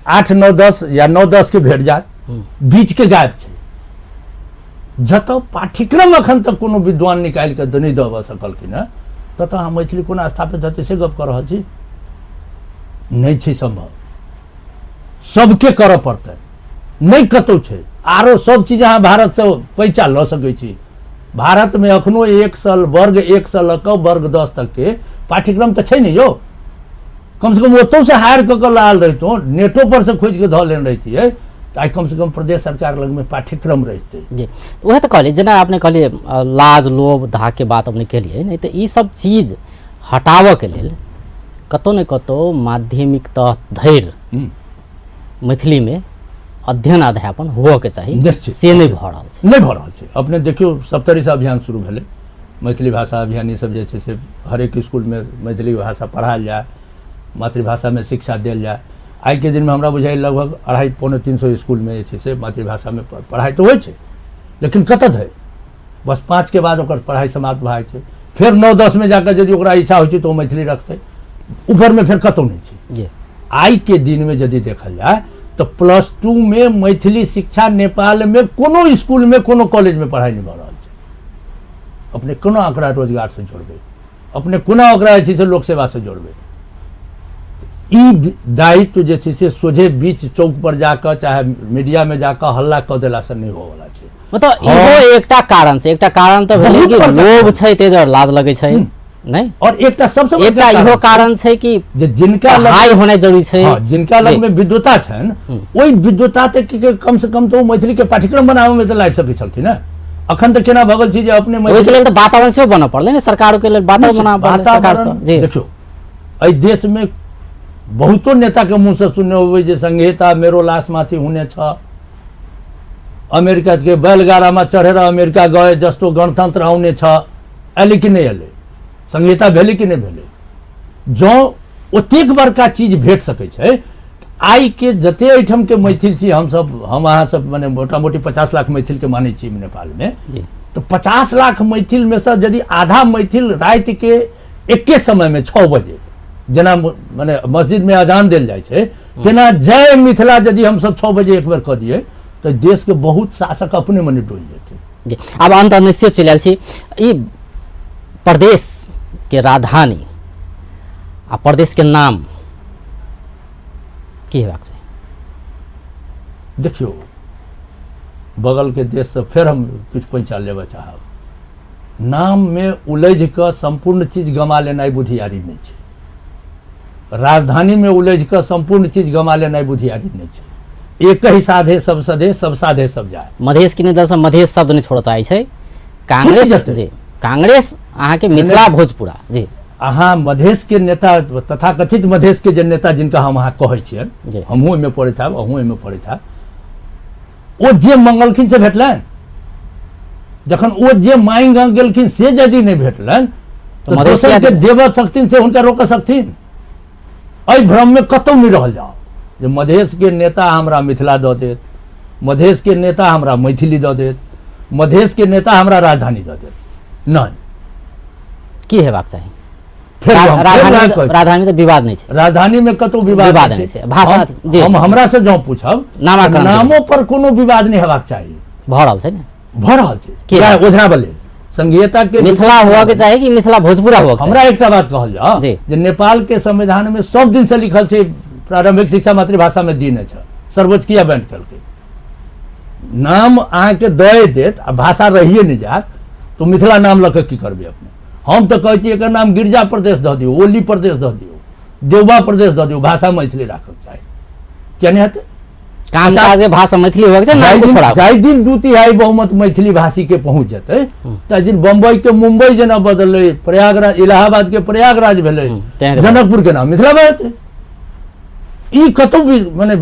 8 9 10 या 9 10 के भेट जायत, बीचके गायब छै। जतऽ पाठ्यक्रम अखन तक कोनो विद्वान निकालि कऽ नहि दऽ सकलखिन हेँ ततऽ अहाँ मैथिली कोना स्थापित हेतै से गप कऽ रहल छी? नहि छै सम्भव। सबके करऽ पड़तै, नहि कतहु छै। आरो सब चीज अहाँ भारतसँ पैसा लऽ सकै छी। भारतमे अखनो 1 से वर्ग 1 से लऽ कऽ वर्ग 10 तकके पाठ्यक्रम तऽ छै ने यौ। कमसँ कम ओतहुसँ हायर कऽ कऽ लायल रहितहुँ, नेटो पर से खोजि कऽ धऽ लेने रहितियै तऽ आइ कमसँ कम प्रदेश सरकार लगमे पाठ्यक्रम रहितै। जी, वएह तऽ कहलियै, जेना अपने कहलियै लाज लोभ धाकके बात अपने केलियै नहि, तऽ ई सब चीज हटाबऽके लेल कतहु ने कतहु माध्यमिक तह धरि मैथिलीमे अध्ययन अध्यापन हुअके चाही, निश्चित। से नहि भऽ रहल छै। नहि भऽ रहल छै। अपने देखियौ सप्तरीसँ अभियान शुरू भेलै, मैथिली भाषा अभियान, ई सब जे छै से हरेक इसकुलमे मैथिली भाषा पढ़ायल जाय, मातृभाषामे शिक्षा देल जाय। आइके दिनमे हमरा बुझाइए लगभग 250 275 इसकुलमे जे छै से मातृभाषामे पढ़ाइ तऽ होइ छै, लेकिन कतऽ धरि? बस 5 के बाद ओकर पढ़ाइ समाप्त भऽ जाइ छै। फेर 9 10 मे जाकऽ यदि ओकरा इच्छा होइ छै तऽ ओ मैथिली रखतै, ऊपरमे फेर कतहु नहि छै। जी। आइके दिनमे यदि देखल जाय तऽ +2 मे मैथिली शिक्षा नेपालमे कोनो इसकुलमे कोनो कॉलेजमे पढ़ाइ नहि भऽ रहल छै। अपने कोना ओकरा रोजगारसँ जोड़बै? अपने कोना ओकरा जे छै से लोक सेवासँ जोड़बै? ई दायित्व जे छै से सोझे बीच चौक पर जाकऽ चाहे मीडियामे जाकऽ हल्ला कऽ देलासँ नहि होवला छै। मतलब इहो एकटा कारण छै, एकटा कारण तऽ भेलै कि लोभ छै ताहि दुआरे लाज लगै छै, नहि? और एकटा सबसँ एकटा इहो कारण छै कि जे जिनका हाई होनाइ जरूरी छै, जिनका लगमे विद्वता छनि ओहि विद्वता के कम से कम तऽ ओ मैथिली के पाठ्यक्रम बनाबऽ मे तऽ लागि सकै छलखिन ने। अखन तऽ केना भऽ गेल छै जे अपने ओहिके लेल तऽ वातावरण सेहो बनऽ पड़लै ने, सरकारोके लेल वातावरण बनाबऽ पड़लै सरकार सँ। जी देखियौ, एहि देशमे बहुतो नेताके मुँहसँ सुनने होबै जे संहिता मेरो लाश माथि हुने छ, अमेरिका के बैलगाड़ामा चढ़ेर अमेरिका गए जस्तो गणतंत्र आउने छ, अयलै कि नहि अयलै? संहिता भेलै कि नहि भेलै? जँ ओतेक बड़का चीज भेट सकै छै, आइ के जते एहिठाम के मैथिल छी हमसब, हम अहाँ सब मने मोटा मोटी 50 लाख मैथिल के मानै छी नेपालमे, तऽ 50 लाख मैथिल में से यदि आधा मैथिल राति के एके समय में 6 बजे जेना मने मस्जिद में अजान देल जाइ छै तेना जय मिथिला यदि हमसब 6 बजे एक बेर कऽ दियै तऽ देश के बहुत शासक अपने मने डोलि जेतै। जी, आब अंत निश्चित चलि आयल छी। ई प्रदेश के राजधानी आ प्रदेश के नाम की हेबाक चाही? देखियौ, बगल के देश से फेर हम किछु पैंचा लेबऽ चाहब। नाम में उलझि कऽ सम्पूर्ण चीज गमा लेनाइ बुधियारी नहि छै। राजधानी में उलझि कऽ सम्पूर्ण चीज गमा लेनाइ बुधियारी नहि छै। एक ही साधे सब सधे, सब साधे सब जाए। मधेश के नेता सब मधेश शब्द नहि छोड़ऽ चाहै छै। कांग्रेस जी, कांग्रेस अहाँके मिथिला भोजपुरा जी। अहाँ मधेश के नेता, तथाकथित मधेश के जे नेता जिनका हम अहाँ कहै छियनि, हमहूँ ओहिमे पड़ैत हैब, अहूँ ओहिमे पड़ैत हैब, ओ जे मंगलखिन से भेटलनि? जखन ओ जे मांगि गेलखिन से यदि नहि भेटलनि तऽ दोसर के देबऽ सकथिन से हुनका रोकऽ सकथिन? एहि भ्रममे कतहु नहि रहल जाउ जे मधेश के नेता हमरा मिथिला दऽ देत, मधेश के नेता हमरा मैथिली दऽ देत, मधेश के नेता हमरा राजधानी दऽ देत। नहि, की हेबाक चाही? राजधानी तऽ विवाद नहि छै, राजधानी में कतौ विवाद नहि छै। भाषा हम हमरा से जँ पूछब, नामो पर कोनो विवाद नहि हेबाक चाही। भऽ रहल छै ने, भऽ रहल छै ओझरा बले संघीयता के मिथिला हुआ के चाही कि मिथिला भोजपुरा हुआ? हमरा एकटा बात कहल जाओ जे नेपाल के संविधान में सब दिन से लिखल छै प्रारंभिक शिक्षा मातृभाषा में दीने छै, सर्वोच्च किया बैंड केलकै? नाम अहाँके दए देत आ भाषा रहिए नहि जायत तऽ मिथिला नाम लऽ कऽ की करबै अपने? हम तऽ कहै छी एकर नाम गिरजा प्रदेश दऽ दियौ, ओली प्रदेश दऽ दियौ, देवबा प्रदेश दऽ दियौ, भाषा मैथिली राखक चाही। किया नहि हेतै? काम काज भाषा मैथिली होबाक चाही, नाम को छोड़ाउ। जाहि दिन 2/3 बहुमत मैथिली भाषी के पहुंच जेतै ताहि दिन बम्बई के मुंबई जेना बदललै, प्रयागराज इलाहाबाद के प्रयागराज भेलै, जनकपुर के नाम मिथिला भऽ जेतै। ई कतौ भी मने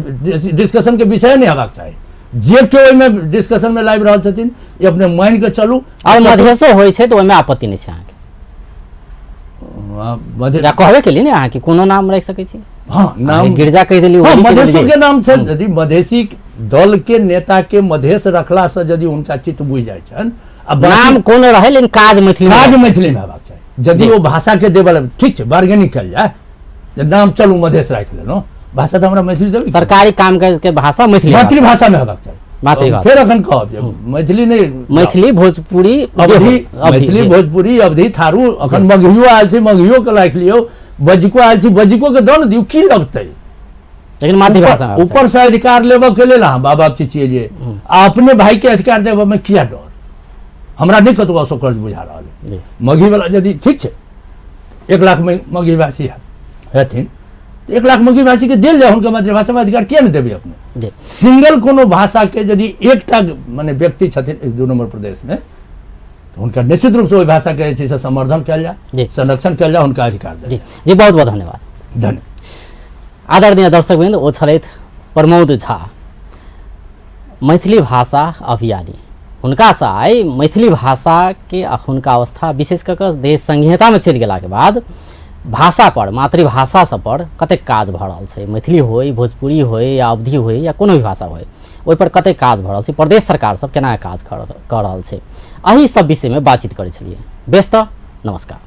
डिस्कशन के विषय नहि हेबाक चाही। जे केओ ओहिमे डिस्कशन में लाबि रहल छथिन ई अपने मानि कऽ चलू। और मधेशो होइ छै तऽ ओहिमे आपत्ति नहि छै अहाँके? कहबे केली ने अहाँके कोनो नाम राखि सकै छी। हाँ, नाम गिरजा कहि देली। हाँ, मधेशो के नाम छै। यदि मधेसी दल के नेता के मधेश रखला से यदि हुनका चित्त बुझि जाइ छनि, आ नाम कोनो रहै लेकिन काज मैथिली, काज मैथिली में हेबाक चाही। यदि ओ भाषा के देबऽ ठीक छै, बार्गेनिंग कयल जाय जे नाम चलू मधेश राखि लेलहुँ, भाषा तऽ हमरा मैथिली देबै। सरकारी काम के भाषा मैथिली, मातृभाषा में हेबाक चाही। मातृभाषा। फेर अखन कहब जे मैथिली नहि, मैथिली भोजपुरी अवधि, मैथिली भोजपुरी अवधि थारू, अखन मगहियो आयल छै, मगहियो के राखि लियौ, बज्जिको आयल छै, बज्जिको के दऽ ने दियौ, की लगतै? लेकिन मातृभाषा ऊपर से अधिकार लेबऽ के लेल अहाँ बाप चिचिएलियै, आ अपने भाई के अधिकार देबऽ में किया डर? हमरा नहि कतौ असौकर्य बुझा रहल है। मगही वाला यदि ठीक छै, 1 लाख मगही भाषी हेथिन, 1 लाख मगही भाषी के देल जाए हुनकर मातृभाषा में अधिकार, किया नहि देबै अपने? सिंगल कोनो भाषा के यदि एकटा माने व्यक्ति छथिन 1-2 नंबर प्रदेश में, तो हुनका निश्चित रूप से ओहि भाषा के जे छै से संवर्धन कयल जाए, संरक्षण कयल जाए, हुनका अधिकार देल जाए। जी, बहुत बहुत धन्यवाद। धन्यवाद। आदरणीय दर्शकवृंद, ओ छलथि प्रमोद झा, मैथिली भाषा अभियानी। हुनकासँ आइ मैथिली भाषाके अखुनका अवस्था, विशेष कऽ कऽ देश संघीयतामे चलि गेलाके बाद भाषा पर, मातृभाषा सब पर कतेक काज भऽ रहल छै, मैथिली होय, भोजपुरी होय या अवधि होय या कोनो भी भाषा होय, ओहि पर कतेक काज भऽ रहल छै, प्रदेश सरकार सब केना काज कऽ रहल छै, एहि सब विषयमे बातचीत करै छलियै। बेस तऽ नमस्कार।